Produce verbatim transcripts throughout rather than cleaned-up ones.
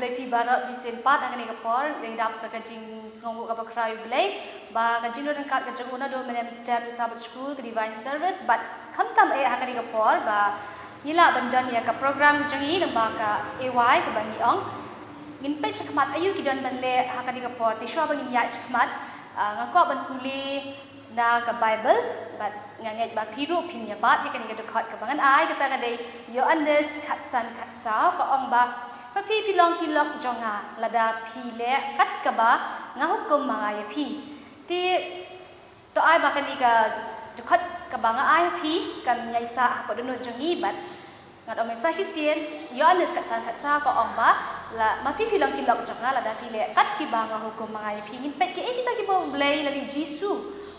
Khublei phi baroh sa shisien pat ha kane ka por, ngi dap da ka jingsngewnguh kaba khraw ïa U Blei ba ka jingdon ryngkat ka jong u naduh mynne mynstep ha Sabbath School, ka Divine Service, bad khamtam eh ha kane ka por ba ngi lah ban don ïa ka program ka jong ngi lyngba ka A Y kaba ngi ong. Ngin peit shakhmat aïu ki don ban leh ha kane ka por, te shuwa ba ngin ïaid shakhmat, ah, nga kwah ban pule na ka Baibl, bad nga ngeit ba phi ruh phin ïa bat ïa kane ka dkhot kaba ngan ai, kata ka dei Ïoannis khatsan khatsaw, ka ong ba, ma phi phi long ki lok jong nga lada phi leh kat kaba nga hukum ma nga ïa phi. Te to ai ba kane ka dkhot kaba nga ai ha phi kan ïai sah hapoh dohnud jong ngi, bad ngan ong sa shisien, Ïoannis khatsan khatsaw ka ong ba, la, ma phi phi long ki lok jong nga lada phi leh kat kiba nga hukum ma nga ïa phi. Ngin peit kiei kita kiba U Blei lane U Jisu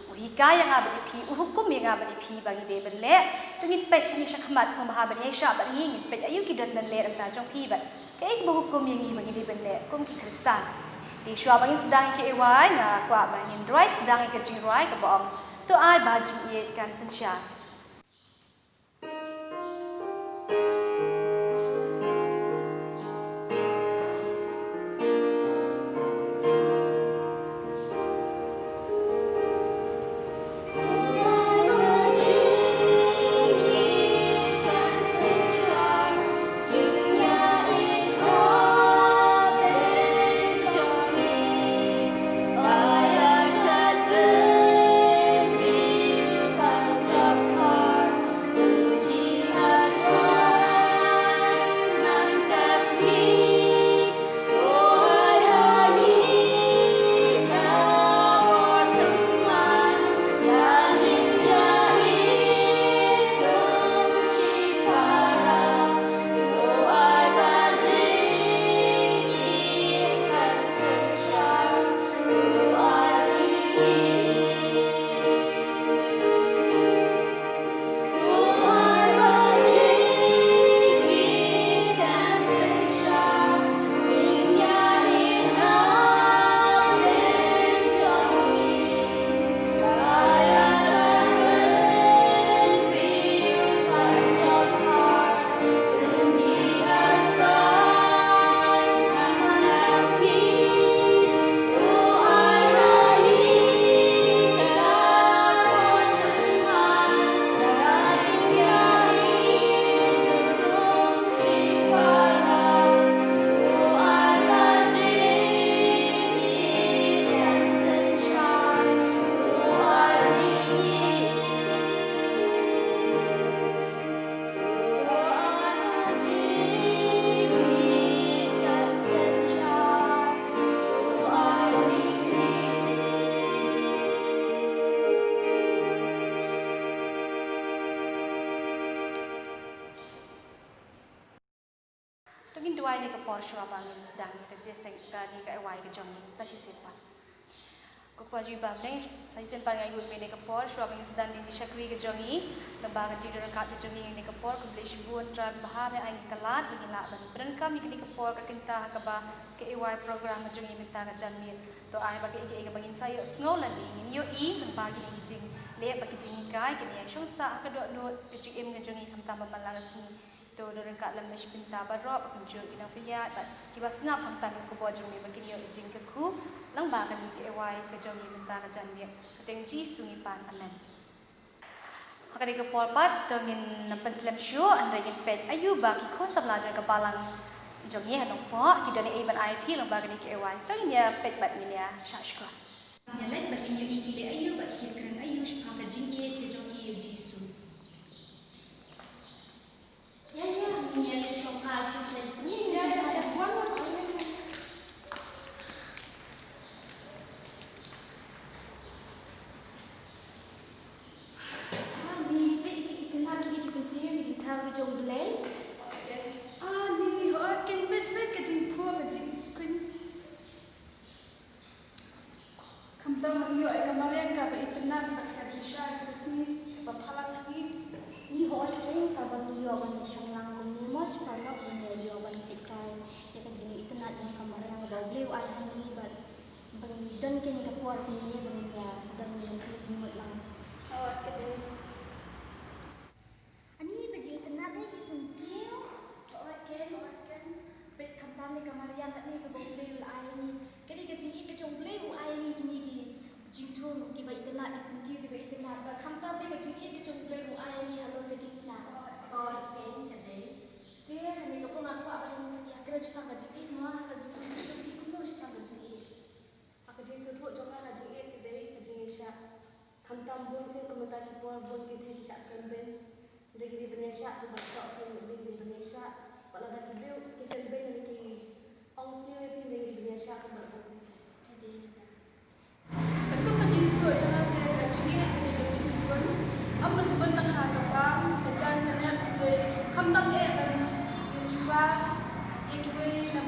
u hikai ïa nga bad ïa phi, u hukum ïa nga bad ïa phi ba ngi dei ban leh. To ngin peit sha ngi shakhmat, sngewbha ban ïaishah bad ngi, ngin peit aïu ki don ban leh na ka bynta jong phi bad kaei kaba hukum ïa ngi ba ngi dei ban leh kum ki Khristan. Te shuwa ba ngin sdang ïa ka A Y, nga kwah ba ngin rwai sdang ïa ka jingrwai kaba ong, To ai ba jingïeit kan synshar. To ngin duwai ha kane ka por shuwa ba ngin sdang ïa ka jingïaseng kane ka A Y ka jong ngi sa shisien pat. Ko Kpa jong ngi ba ha bneng, sa shisien pat nga ainguh ïa me ha kane ka por shuwa ba ngin sdang ïa ka shakri ka jong ngi, lyngba ka jingdon ryngkat ka jong ngi ha kane ka por. Khublei shibun Trai babha, me ai ïa ngi ka lad ba ngin lah ban pyndonkam ïa kane ka por ka kynta ha kaba ka A Y program ka jong ngi mynta ka janmiet. To ai ba kaei kaei kaba ngin sa ïohsngew lane ngin ïohi lyngba kine ki jingleh bad ki jinghikai, kin ïai shong sah ha ka dohnud ka jingim ka jong ngi khamtam ba man la ka sngi. To don ryngkat lem bad shi bynta baroh, ba kumjuh ki nongpynïaid bad kiba sngap khamtam ïa ka khubor jong me, ba kin ïoh ïa ka jingkyrkhu lyngba kane ka A Y ka jong ngi mynta ka janmiet. Ka jong U Jisu ngi pan. Amen. Ha kane ka por pat to ngin pynslem shuh, hynrei ngin peit aïu ba ki khun samla jong ka balang jong ngi ha Nongpoh ki don ei ei ban ai ïa phi lyngba kane ka A Y. To ngin ïa peit bad ngin ïa shah shkor. Ngin ïa leit bad ngin ïohi ki leh aïu bad ki kren aïu shaphang ka jingïeit ka jong ki ïa U Jisu. Ïa, ïa, ngin ïa leit shongkha, shongkha, ïa, ïa, ïa, wan, wan, wan, wan. Ah, ngi peit ka jingïatynnad kine ki syntiew, ka jingthaw ka jong U Blei. Ah, ngi, ngi hooid, kin peit, peit ka jingphuh, ka jingïaskuin. Khamtam ba ngi ïoh ïa ka mariang kaba itynnad bad ka jingshisha ka sngi kaba phalang ïa ngi. Ngi hooid kein sa ba ngi ïoh ban shong lang kumne mo, shi paralok, ba ngi ïoh ban peit kai ïa ka jingitynnad jong ka mariang kaba U Blei u ai ha ngi bad ba ngi don kein ka por kumne ba ngi ïa don ïa ka jingmut lang. Hooid ka dei. Ani ba jingïatynnad ïa ki syntiew. Hooid kein, hooid kein. Peit khamtam ïa ka mariang. Ïa kane kaba U Blei u la ai ïa ngi. Ka dei ka jingïeit ka jong U Blei u ai ïa ngi kine ki jingthung kiba itynnad, ki syntiew kiba itynnad. Bad khamtam dei ka jingïeit ka jong U Blei u ai ïa ngi halor ka diengphna. Hooid, ka dei. Te hangne ka por nga kwah ban ïakren shaphang ka jingïeit mo, ha ka jingsngewthuh jong phi kumno shaphang ka jingïeit? Ha ka jingsngewthuh jong nga ka jingïeit ka dei ka jingïaishah. Khamtam bun sien kumta ki por bun ki thei ki shah kren beiñ. Hynrei ki dei ban ïaishah, ki ba tok ki dei ban ïaishah. Wat lada ki briew ki kren beiñ ne ki ong sniew ïa phi, hynrei ki dei ban ïaishah kumba la ong. Ka dei kata. Katkum ka jingsngewthuh jong nga te ka jingïeit ka dei ka jingsbun. Ym ba sbun tang ha ka bam, ka jaiñ, ka nep, hynrei khamtam eh ban ïakynrah ïa kiwei na,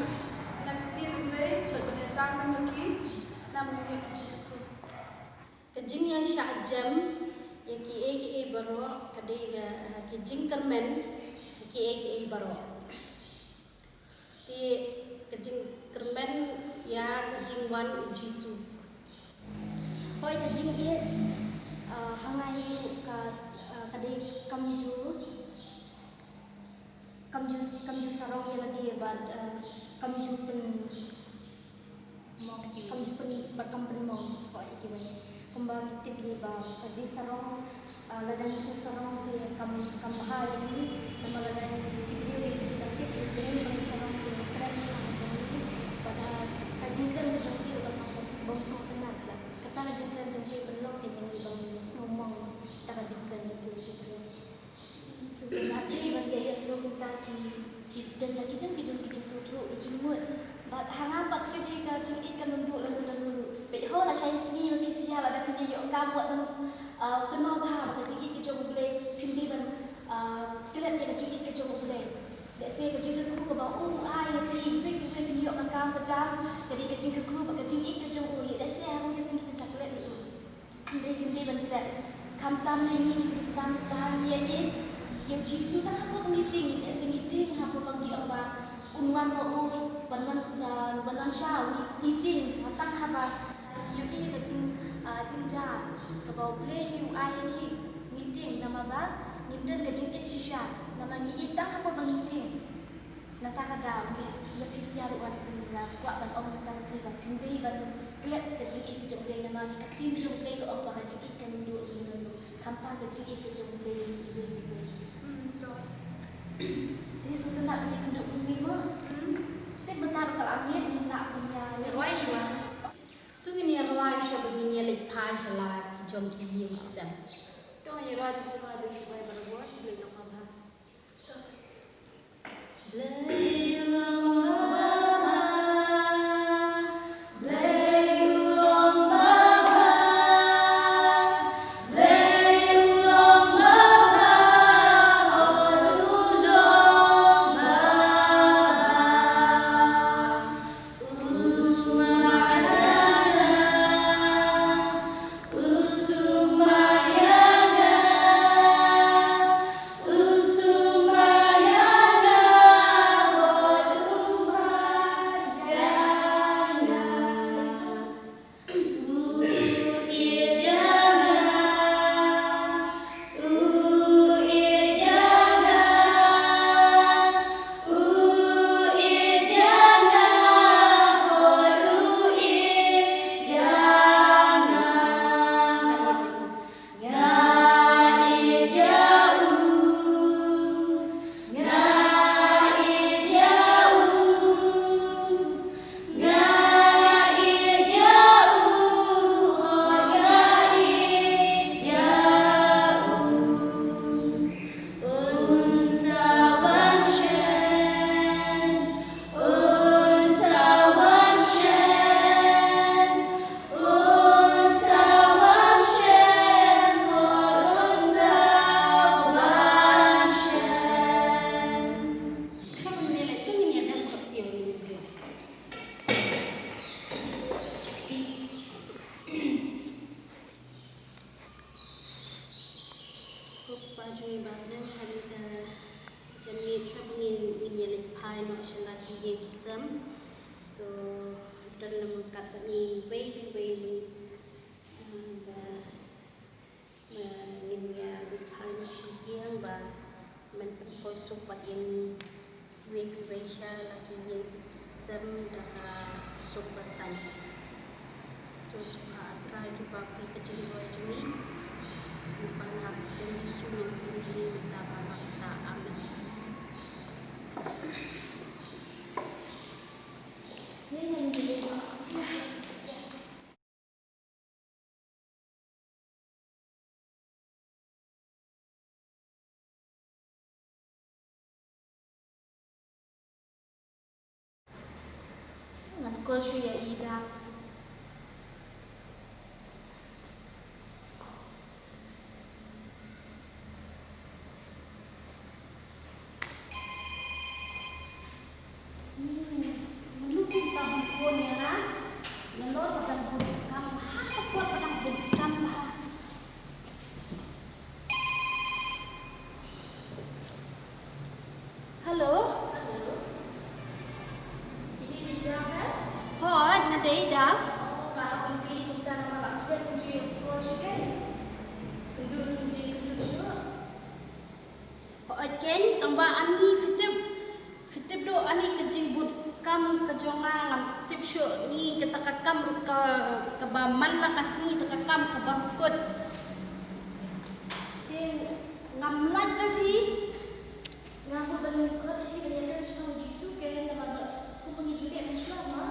na ka ktien U Blei bad ban ïasam bad ki, namar ngin ïoh ka jingkyrkhu. Ka jingïaishah jem ïa kiei kiei baroh ka dei ka, ha, ka jingkyrmen ïa kiei kiei baroh. Te ka jingkyrmen ïa ka jingwan U Jisu. Hooid, ka jingïeit, ah, ha nga hi ka, ah, ka dei kam ju, kam ju, kam ju sarong ïa lade bad, ah, kam ju pyn, kam ju pyn, bad kam pynmong, hooid, ïa kiwei. Kumba ngi tip hi ba ka jingsarong, ah, lada ngi sngewsarong te kam, kam bha ïa ngi, namar lada ngi, ki briew ki, ki da tip ïa ngi ba ngi sarong te kren shaphang jong ngi, bad, ah, ka jingkren ka jong ki ruh ka long ka bym sngewtynnat, bad kata ka jingkren jong ki pynlong ïa ngi ba ngin sngewmong da ka jingkren jong ki, ki briew. Sngewtynnat dei ban ïa ïohsngew kumta ki, ki don ta ki jong ki jong ki jingsngewthuh, ki jingmut. Bad ha nga pat ka dei ka jingïeit ka nang duh lano lano ruh. Peit ho, la shai sngi ba phi sha lada phin ïoh kam wat ban, ah, kynmaw bha ba ka jingïeit ka jong U Blei, phim dei ban, ah, klet ïa ka jingïeit ka jong U Blei. Lehse ka jingkyrkhu kaba u ai ïa phi, phi, phi, phin ïoh ka kam ka jam, ka dei ka jingkyrkhu bad ka jingïeit ka jong u, ïa lehse ha kawei ka sngi phin sa klet ïa u. Hynrei phim dei ban klet. Khamtam lei ngi ki Khristan mynta ngi ïa ïeit ïa U Jisu tang hapoh ba ngi tieng, lehse ngi tieng hapoh ba ngi ong ba un wan ma u ban wan, ah, ban wan shaw, ngi, ngi tieng tang haba ngi ïohi ka jing, ah, jingjia kaba U Blei hi u ai ïa ngi, ngi tieng namar ba ngim don ka jingïeit shisha, namar ngi ïeit tang hapoh ba ngi tieng. Nangta ka daw ngi ïa phi sha ruh wat nga kwah ban ong tang shisha ba phim dei ban klet ka jingïeit ka jong U Blei namar ka ktien jong U Blei ka ong ba ka jingïeit ka nang duh lano lano, khamtam ka jingïeit ka jong U Blei iwei pa iwei. Hmm, to. Te sngewtynnat ïa ka duh kumne mo. Hmm. Te mynta ruh ka la miet, ngin lah ban ïa, ïa rwai shuwa. To ngin ïa rwai shuwa ba ngin ïa leit phai sha la ki jong ki ïing ki sem. To ngin ïa rwai shuwa ba ngin ïa leit phai sha la. Ko Kpa jong ngi ba ha bneng, ha kane ka janmiet sha ba ngin, ngin ïa leit phai noh sha la ki ïing ki sem. So, don la mynta bad ngi wei ki wei, ah, ba, ba ngin ïa leit phai noh sha ïing ba men pynpoi suk bad ïa ngi wei ki wei sha la ki ïing ki sem. Em da ka suk basan. To sngewbha A Trai to ba phi ka jingroi jong ngi. Ngi pan ha ka kyrteng Jisu ngi pynjah mynta bad mynta. Amen. Ngan call shuh ïa i da. Hmm, mano kumta ban phone ïa nga? Nalor ba dang bun kam ha ka por ba dang bun kam ha. Hello. Hello. Ini Rida kan? Hooid, nga dei Rida. Oh, nga hap ban kylli kumta namar la sdang kumjuh ïa ka call shuh kan? Kynduh kumjuh, kynduh shuh. Hooid keiñ, tang ba ani phi tip, phi tip ruh ani ka jingbud kam ka jong nga ngam tip shuh, ngi kata ka kam ruh ka, kaba man la ka sngi kata ka kam kaba kut. Te ngam lait ruh hi. Nga bud ban khot ïa phi ban ïakren shaphang u Jisu keiñ, namar ba kumba ngi ju leh mynshuwa ma.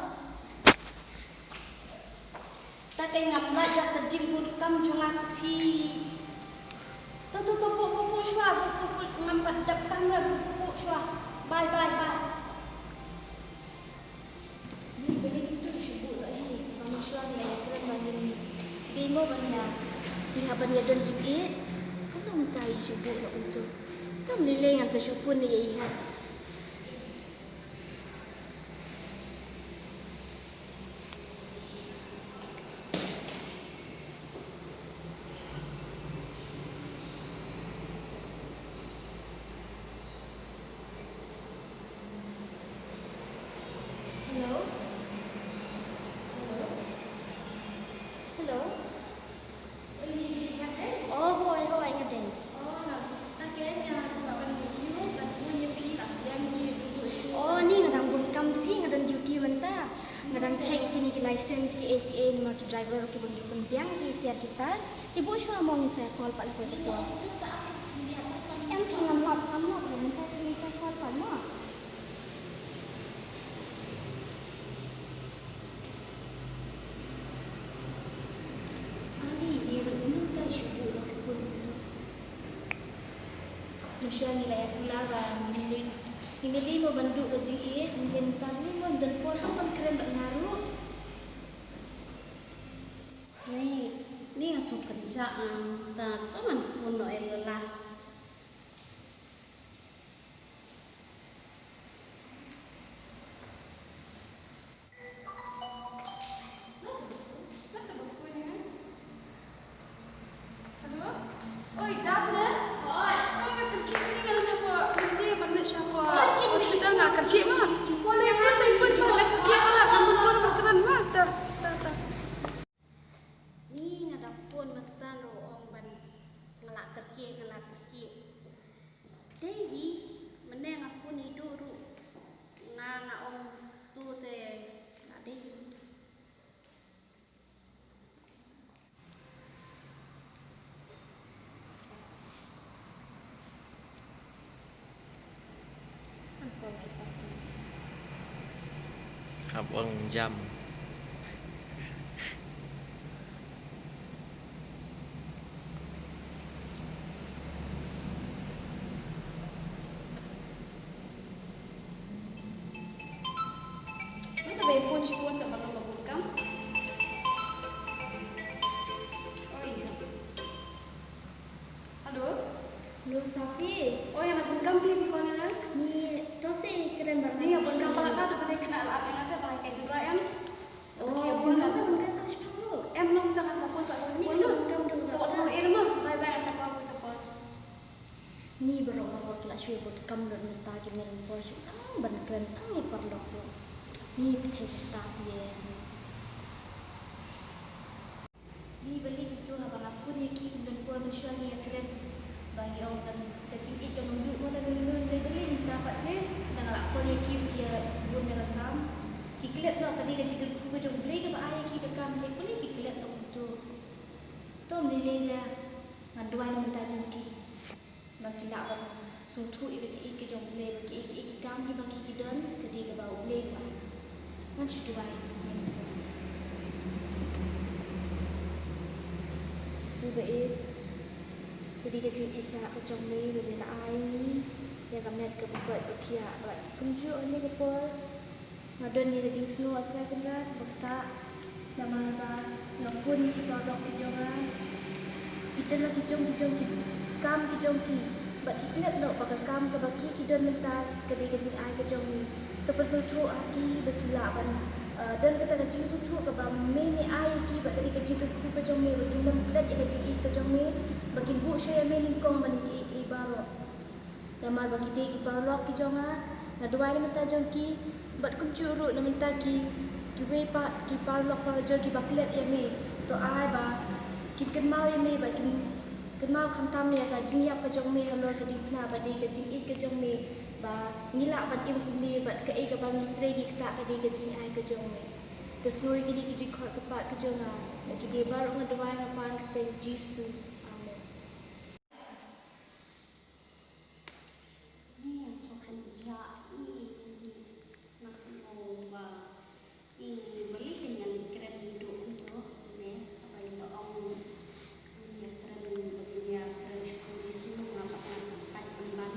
Ta keiñ ngam lait da ka jingbud kam jong nga phi. To, to, to, buh, buh, buh shuwa, buh, buh, buh, ngam pat dap kamra, buh, buh, buh shuwa. Bye, bye, bye. Ni balei phi tu shu buh noh hi, ba mynshuwa ngi la ïakren ba ngin dei mo ban ïa, ngi hap ban ïadon jingïeit. Kumno mynta i shu buh noh kumtu. Kam lei lei ngan sa shu phone ïa i ha. Hello? Hello? Hello? Oh, hooid, hooid, nga dei. Oh, ni nga dang bun kam phi, nga don duty mynta. Nga dang check ïa kine ki license ki A T A namar ki driver ki bym ju pynbiang ki tiar ki tar. Te buh shuwa mo ngin sa call pat ha kawei ka por. Em phi ngam lap, ngam lap, ngin sa, ngin sa call pat mo. Ani, ni ruh mynta shu buh noh ka phone. Mynshuwa ngi la ïa kular ba ngin ïa leit, ngin ïa leit mo ban duh ka jingïeit, ngin ïa leit mynta mo ban don por mo ban kren bad nga ruh. Ni, ni nga sngewkynjah nga mynta, to ngan phone noh ïa lala. Hello? Oi, Daphne? Oi. Oi, nga kyrkieh, ni nga leit shapoh, leit ban leit shapoh hospital, nga kyrkieh ma. Sa phone, sa phone ma, nga kyrkieh ma, nga phone ma, kren ma. Ta, ta, ta. Ni nga da phone mynta ruh ong ban nga la kyrkieh, nga la kyrkieh. Dei hi, mynne nga phone ïa i Duh ruh. Nga, nga ong to te la dei hi. Hap ong jam. Mynta ba ïa phone shi phone sa ba long ba bun kam. Oi. Hello. Hello, Safi. Oi, nga bun kam phi, phi call ïa nga. Ni to sa kren bad nga. Ni nga bun kam palat, to kane kane la ap ïa nga te ba nga ïa jubra em. Oh, bun kam, bun kam, to shi phone. Em, long, te nga sa phone pat. Ni bun kam, bun kam. Oh, sorry, em, bye bye, nga sa call, call. Ni baroh baroh ki la shu bud kam lut mynta, ki mih por shu tang ban kren tang ïa paralok ruh. Ni pyrthei kata ïa. Ni balei phi tu haba nga phone ïa ki, ym don por mynshuwa ngi ïa kren. Ba ngi ong kan ka jingïeit ka nongduh mo, lada ngi ong balei mynta pat te. Nga la phone ïa ki, ki ïa bun ïa la kam. Lei lei la, nga duwai na bynta jong ki ba ki lah ban sngewthuh ïa ka jingïeit ka jong U Blei, ba ki ïeit ki kam kiba ki ki don ka dei kaba U Blei u ai. Ngan shu duwai. Jisu ba ïeit, ka dei ka jingïeit ka jong me ba me la ai ïa ka met kaba koit ba khiah, bad kumjuh ha kane ka por nga don ïa ka jingsngew, A Trai Kynrad, ba kata namar ba nga pun ïa ki paralok ki jong nga, ki don la ki jong ki jong ki kam ki jong ki, bad ki klet noh ba ka kam kaba ki ki don mynta ka dei ka jingai ka jong me. To pynsngewthuh ha ki ba ki lah ban, eh, don kata ka jingsngewthuh kaba me me ai ïa ki, bad ka dei ka jingkyrkhu ka jong me ba kin nym klet ïa ka jingïeit ka jong me, ba kin buh shuh ïa me nyngkong ban ïa kiei kiei baroh. Namar ba ki dei ki paralok ki jong nga, nga duwai na bynta jong ki, bad kumjuh ruh na bynta ki, kiwei pat ki paralok parajor kiba klet ïa me. To ai ba kin kynmaw ïa me, bad kin kynmaw khamtam ïa ka jingïap ka jong me halor ka diengphna, ba dei ka jingïeit ka jong me, ba ngi lah ban im kum me, bad kaei kaba ngi trei ngi ktah ka dei ka jingai ka jong me. To sngew ïa kine ki jingkhot kyrpad ka jong nga. Ïa kine baroh nga duwai nga pan ha ka kyrteng Jisu. Amen. Ni nga sngewkmen ja ni, ni nga sngewbha. Ni balei kan ngan kren duh kumto ne, haba ïa ong ïa kren, ïa kren shu kren shu nga pat nga pat pynban.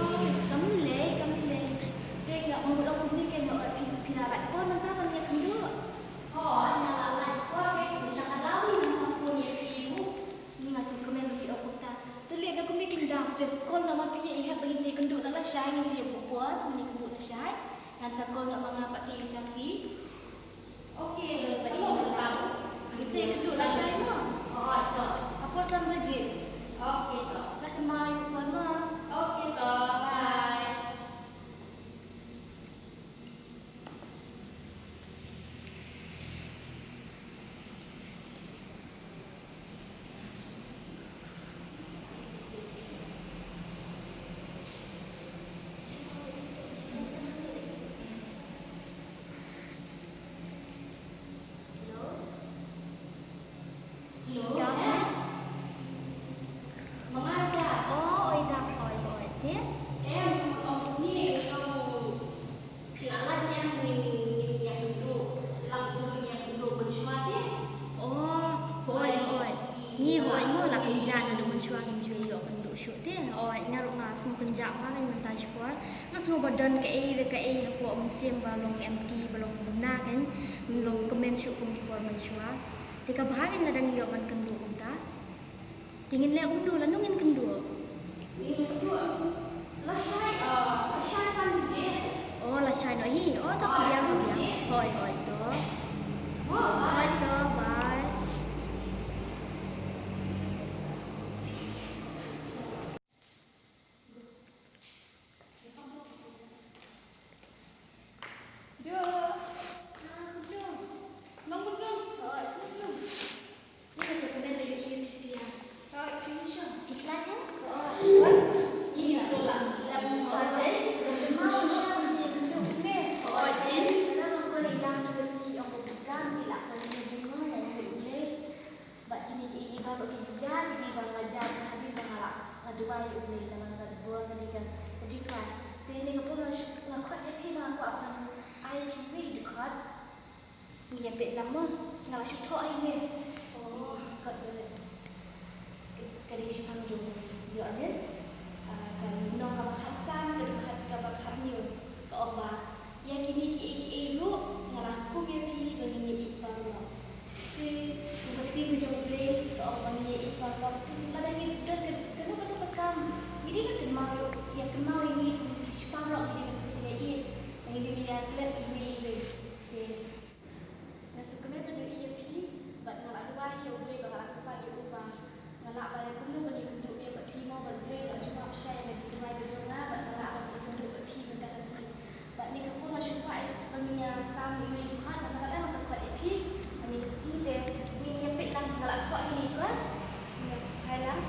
Oi, kam lei, kam lei. Te nga ong ruh kumne, ke nga ong phi, phi la lait por mynta ban ïakynduh. Hooid, nga la lait por, ke kumta ka daw ngi nang sa phone ïa phi ruh. Nga sngewkmen ba phi ong kumta. Te lei da kumne, kin da te call noh ma phi, ïa i hep ba ngin sa ïakynduh na lashai, ngin sa ïa buh por, ngin ïakynduh lashai. Ngan sa call noh ma nga pat te i sa phi. Okay, ba i nang tam. Ngin sa ïakynduh lashai mo. Hooid to. Ha por san baje. Okay to. Sa kynmaw ïa u Paul mo. Okay to. Bye. Hello? Hello? Dak, eh? Mama dak. Oh, oi dak, oi, oi. Te? Em, ong ni, ong. Phi la lait ne em ngin, ngin ïakynduh, lang kumno ngin ïakynduh mynshuwa te? Oh, hooid, hooid. Ngi hooid mo la kynjah naduh mynshuwa ngim ju ïoh kynduh shuh te. Hooid, nga ruh nga sngew kynjah bha mynta shipor. Nga sngew ba don kaei re kaei hapoh mynsiem ba long empty, ba long bna kein, long kmen shuh kum ki por mynshuwa. Te kaba ha kein lada ngi ïoh ban kynduh kumta. Te ngin leh kumno, lano ngin kynduh? Ngin kynduh lashai, ah, lashai san baje. Oh, lashai noh hi. Oh, to ka biang, ka biang. Hooid, hooid to. Hooid to, bye. Duh. Ah, Khumlung. Nong Khumlung. Oh, Khumlung. Ni ka sa kmen ba ïohi ïa phi sha. Oh, phi ïohi sha. Phi khlaiñ em? Oh. Ni so la slem. Oh, dei. Ma shu sha ni Khumlung. Ne. Oh, dei. Ka dang nong ko i dang ni ka ski ong ko ki kam ki la ko ni ni ma la ni. Bad kine kiei kiei baroh ki jingjia kiba nga jia, hadien ba nga la, nga duwai ïa U Blei namar ba ka bor ka dei ka jingkhlaiñ. Te kane ka por nga shu, nga khot ïa phi ba nga kwah ban ai ïa phi iwei i dkhot. Ngin ïa peit lang mo, nga la shu thoh ha ine. Oh, ka dei, ka dei shaphang jong u Ïoannis. Ah, ka lynnong kaba khatsan, ka dkhot kaba khathynñiew. Ka ong ba, ïa kine kiei kiei ruh nga la hukum ïa phi ba ngin ïa ïeit paralok. Te, ka ktien ka jong U Blei ka ong ba ngin ïa ïeit paralok. Te lada ngi don ka, kano kano ka kam, ngi dei ban kynmaw ïa, ïa kynmaw ïa ngi kum ki shi paralok, ngi dei ban ïa ïeit. Ngi dei ban ïa klet iwei iwei. Te nga sngewkmen ban ïohi ïa phi bad nga la duwai ïa U Blei bad nga la kyrpad ïa u ba nga lah ban leh kumno ban ïakynduh ïa phi mo bad U Blei u la jubab shai ïa ka jingduwai ka jong nga bad nga lah ban ïakynduh bad phi mynta ka sngi. Bad ne ka por nga shu kwah ïa ba ngin ïa sam iwei i dkhot, nga kata nga sa khot ïa phi. Bad ne ka sngi te ngin ïa peit lang, nga la thoh ïa i dkhot. Ngin ïa phai lang.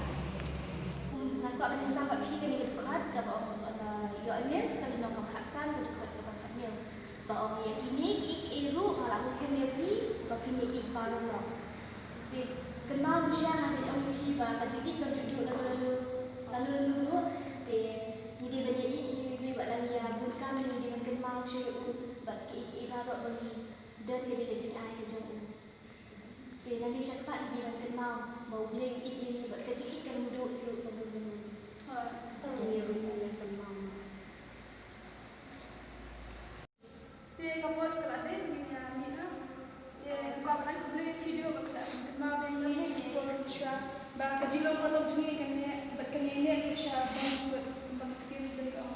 Kum nga kwah ban ïa sam bad phi kane ka dkhot kaba ong, uh, Ïoannis ka lynnong kaba khatsan ka dkhot kaba khathynñiew. Ba ong ïa kine kiei kiei ruh nga la hukum ïa phi ba phin ïa ïeit baroh. Te kynmaw, shisha nga ong ïa phi ba ka jingïeit kan jur jur lano lano, lano lano ruh. Te ngi dei ban ïa ïeit ïa u bad lane ïa bun kam ngi dei ban kynmaw shuh ïa u bad kiei kiei baroh ba ngi don ka dei ka jingai ka jong u. Te nangne shakhmat ngi dei ban kynmaw ba U Blei u ïeit ïa ngi bad ka jingïeit kan ym duh ruh ka bun lano. Ha, sa ngi ruh ngi kynmaw. Te ka por ka la dei ngin ïa mih noh. Te nga kwah ban ai khublei ïa phi, dei ba phi la kynmaw ïa ngi ha ka por shuwa ba ka jinglong paralok jong ngi kan neh bad kan ïaineh sha bang jingmut kumba ka ktien U Blei ka ong.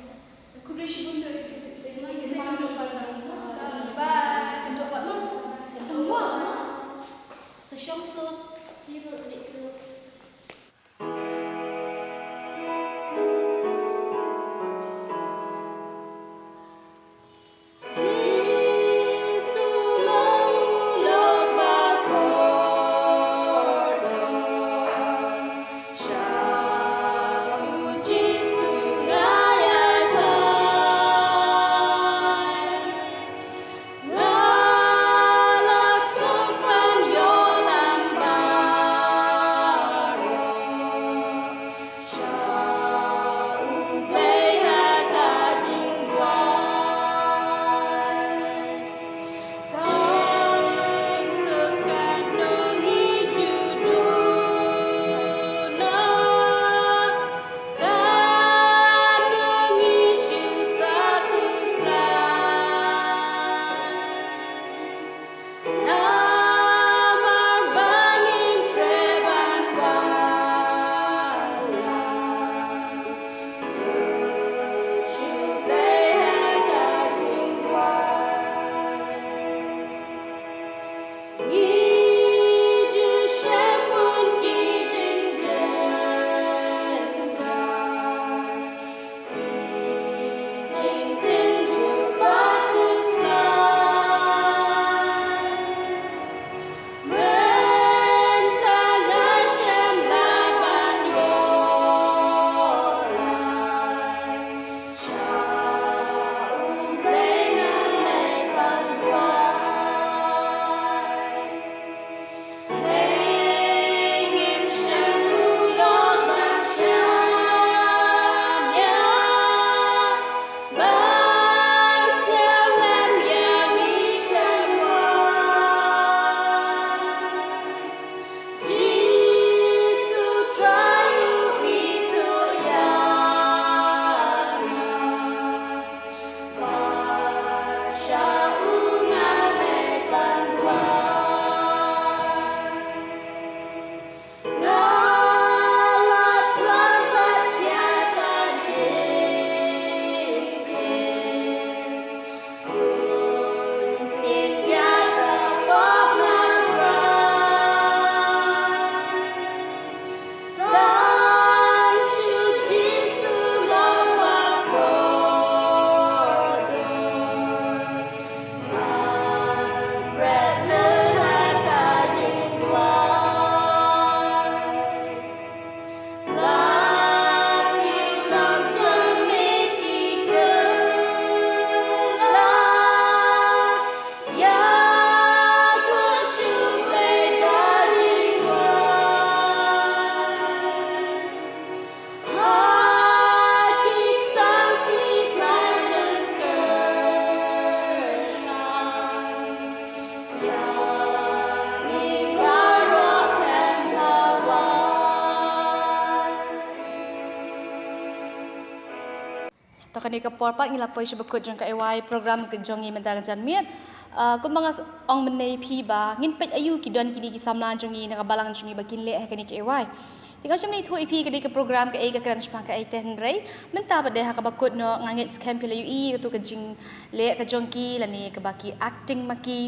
Khublei shibun ïa phi. Bye. Sa shong suk, phi ruh sa leit suk. To kane ka por pat ngi la poi sha bakut jong ka A Y program ka jong ngi mynta ka janmiet. Ah, kumba nga s-, ong mynne ïa phi ba ngin peit aïu ki don kine ki samla jong ngi na ka balang jong ngi ba kin leh ha kane ka A Y. Te kam shym la ïathuh ïa phi ka dei ka program kaei ka kren shaphang kaei te, hynrei mynta pat de ha kaba kut noh nga ngeit skhem phi la ïohi ïa katu ka jingleh ka jong ki lane kaba ki acting ma ki,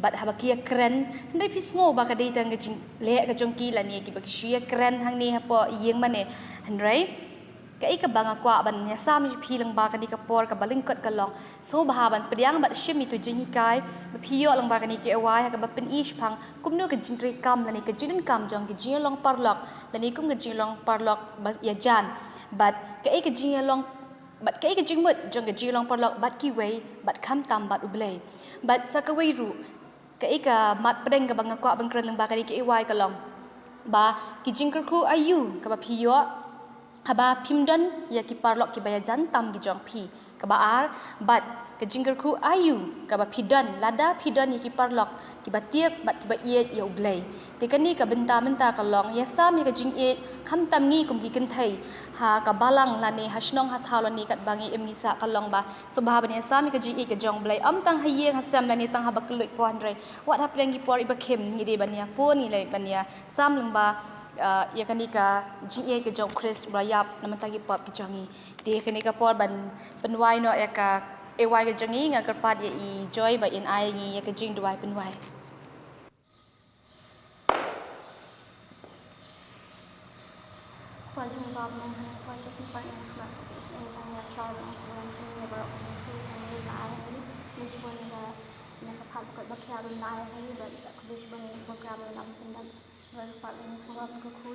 bad haba ki ïakren, hynrei phi sngew ba ka dei tang ka jingleh ka jong ki lane kiba ki shu ïakren hangne hapoh ïing mane. Hynrei kaei kaba nga kwah ban ïasam ïa phi lyngba kane ka por kaba lyngkot ka long, sngewbha ban pdiang bad shim ïa uto u jinghikai ba phi ïoh lyngba kane ka ewai ha kaba pyni shaphang kumno ka jingtrei kam lane ka jingdonkam jong ka jingïalong paralok lane kum ka jingïalong paralok ba ïajan, bad kaei ka jingïalong, bad kaei ka jingmut jong ka jingïalong paralok bad kiwei, bad khamtam bad U Blei. Bad sa kawei ruh, kaei ka mat pdeng kaba nga kwah ban kren lyngba kane ka ewai ka long ba ki jingkyrkhu aïu kaba phi ïoh haba phim don ïa ki paralok kiba ïajan tam ki jong phi. Kaba ar, bad ka jingkyrkhu aïu kaba phi don lada phi don ïa ki paralok kiba tip bad kiba ïeit ïa U Blei. Te kane ka bynta mynta ka long ïasam ïa ka jingïeit khamtam ngi kum ki kynthei ha ka balang lane ha shnong ha thaw lane katba ngi im ngi sah, ka long ba sngewbha ban ïasam ïa ka jingïeit ka jong U Blei, ym tang ha ïing ha sem lane tang haba kylluid pon, hynrei wat hapdeng ki por iba khim ngi dei ban ïa phone, ngi dei ban ïasam lyngba, ah, ïa kane ka jingïeit ka jong U Khrist ba la ïap na bynta ki pop ki jong ngi. Te kane ka por ban pynwai noh ïa ka ewai ka jong ngi, nga kyrpad ïa i Joy ba in ai ngi ïa ka jingduwai pynwai. Khublei shibun ïa ka jingïaroh ïa ka program jong ngi ba la ai ha ngi. Khublei shibun ïa ka, ïa ka phad bakla ba khia ba la ai ha ngi, bad khublei shibun ïa ka program ba la ai ha ngi. Bad khublei shibun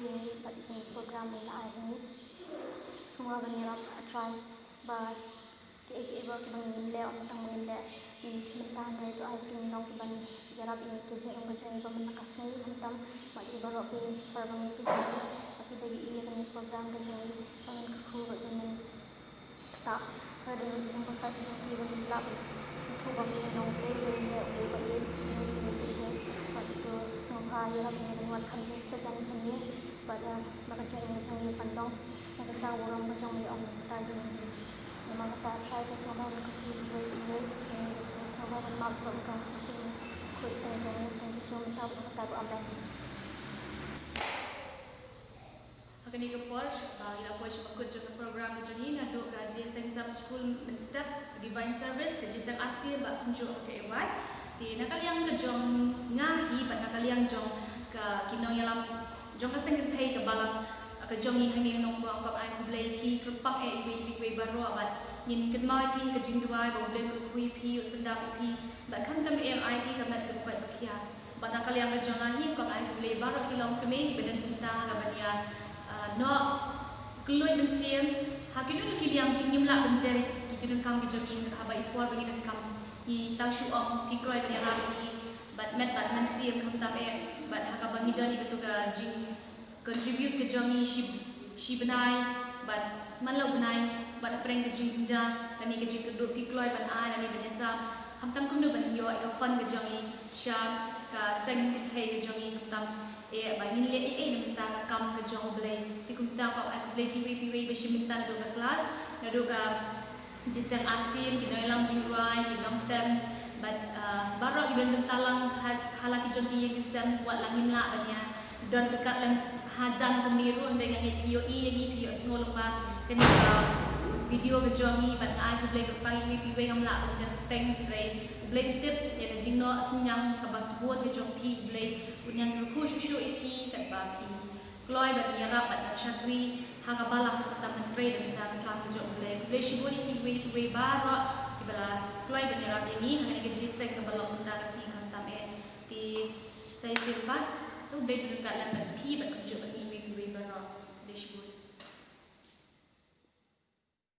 ïa ka program ba la ai ha ngi. Sngewbha ban ïarap, ah, trai ba kiei kiei baroh kiba ngin leh, ym tang ba ngin leh mynta, hynrei to ai ki nongkyndong kiban ïarap ïa ngi, ki jingim ka jong ngi ba mynta ka sngi, khamtam bad kiei baroh ki para bangeit ki jong ngi, ba ki dei ïa kane ka program ka jong ngi, ba ngin kyrkhu bad ba ngin ktah. Ka dei ka jingpyrkhat ka jong ki ba ngin lah ban sngewthuh ba ki nongkyndong ki leh, ki leh ba ïeit, ki leh ba ïeit, bad to sngewbha ïarap ïa ngi ban wad kham jingsajan jong ngi, bad, eh, ba ka jingim ka jong ngi kan long na ka bynta burom ka jong ngi, ym na ka bynta jong ngi. Namar kata, trai to sngewbha ban kyrkhu ïa ngi, ïa ngi, to sngewbha ban map ïa ngi, kyrkhu ïa ngi, kyrkhu ïa ngi, mynta bad kata ruh. Amen. Ha kane ka por, ba ngi la poi sha ba kut jong ka program ka jong ngi, naduh ka Jingïaseng Sunday School mynstep, ka Divine Service, ka Jingïaseng Arsien bad kumjuh ha ka ewai. Te na ka liang ka jong nga hi bad na ka liang jong ka, ki nongïalam jong ka seng kynthei ka balang ka jong ngi hangne Nongpoh, nga kwah ban ai khublei ïa phi kyrpang eh, ïa phi kiwei baroh, bad ngin kynmaw ïa phi ha ka jingduwai, ba U Blei un kyrkhu ïa phi, un pyndap ïa phi, bad khamtam eh un ai ïa phi ka met kaba koit ba khia. Bad na ka liang ka jong nga hi, nga kwah ban ai khublei baroh ki longkmie kiba don bynta ha kaban ïa, ah, noh kylluid mynsiem ha kino kino ki liang, ngim lah ban jer ïa ki jingdonkam ki jong ngi, haba i por ba ngi donkam ngi tang shu ong, phi kloi ban ïarap ïa ngi, bad met bad mynsiem khamtam eh, bad ha kaba ngi don ïa katu ka jing contribute ka jong ngi shi, shi bnai, bad man la u bnai, bad hapdeng ka jingjynjar lane ka jingkyrduh, phi kloi ban ai lane ban ïasam, khamtam kumno ban ïoh ïa ka fund ka jong ngi sha ka seng kynthei ka jong ngi, khamtam eh ba ngin leh ei ei na bynta ka kam ka jong U Blei. Te kumta nga kwah ban ai khublei ïa phi kiwei kiwei ba shim bynta naduh ka klas, naduh ka Jingïaseng Arsien, ki nongïalam jingrwai, ki nongtem, bad, ah, baroh kiba don bynta lang ha, ha la ki jong ki ïing ki sem, wat la ngim lah ban ïa don ryngkat lem hajan kumne ruh, hynrei nga ngeit phi ïohi ïa ngi, phi ïohsngew lyngba kane ka video ka jong ngi, bad nga ai khublei kyrpang ïa phi kiwei, ngam lah ban jer kyrteng, hynrei U Blei un tip ïa ka jingnoh synñiang kaba sbun ka jong phi, U Blei un ïa kyrkhu shuh shuh ïa phi katba phi kloi ban ïarap bad ban shakri ha ka balang, khamtam ban trei na ka bynta ka kam ka jong U Blei. Khublei shibun ïa phi kiwei kiwei baroh kiba la kloi ban ïarap ïa ngi ha kane ka jingïaseng kaba long mynta ka sngi khamtam eh. Te sa shisien pat, to U Blei un ryngkat lem bad phi bad kumjuh bad ngi.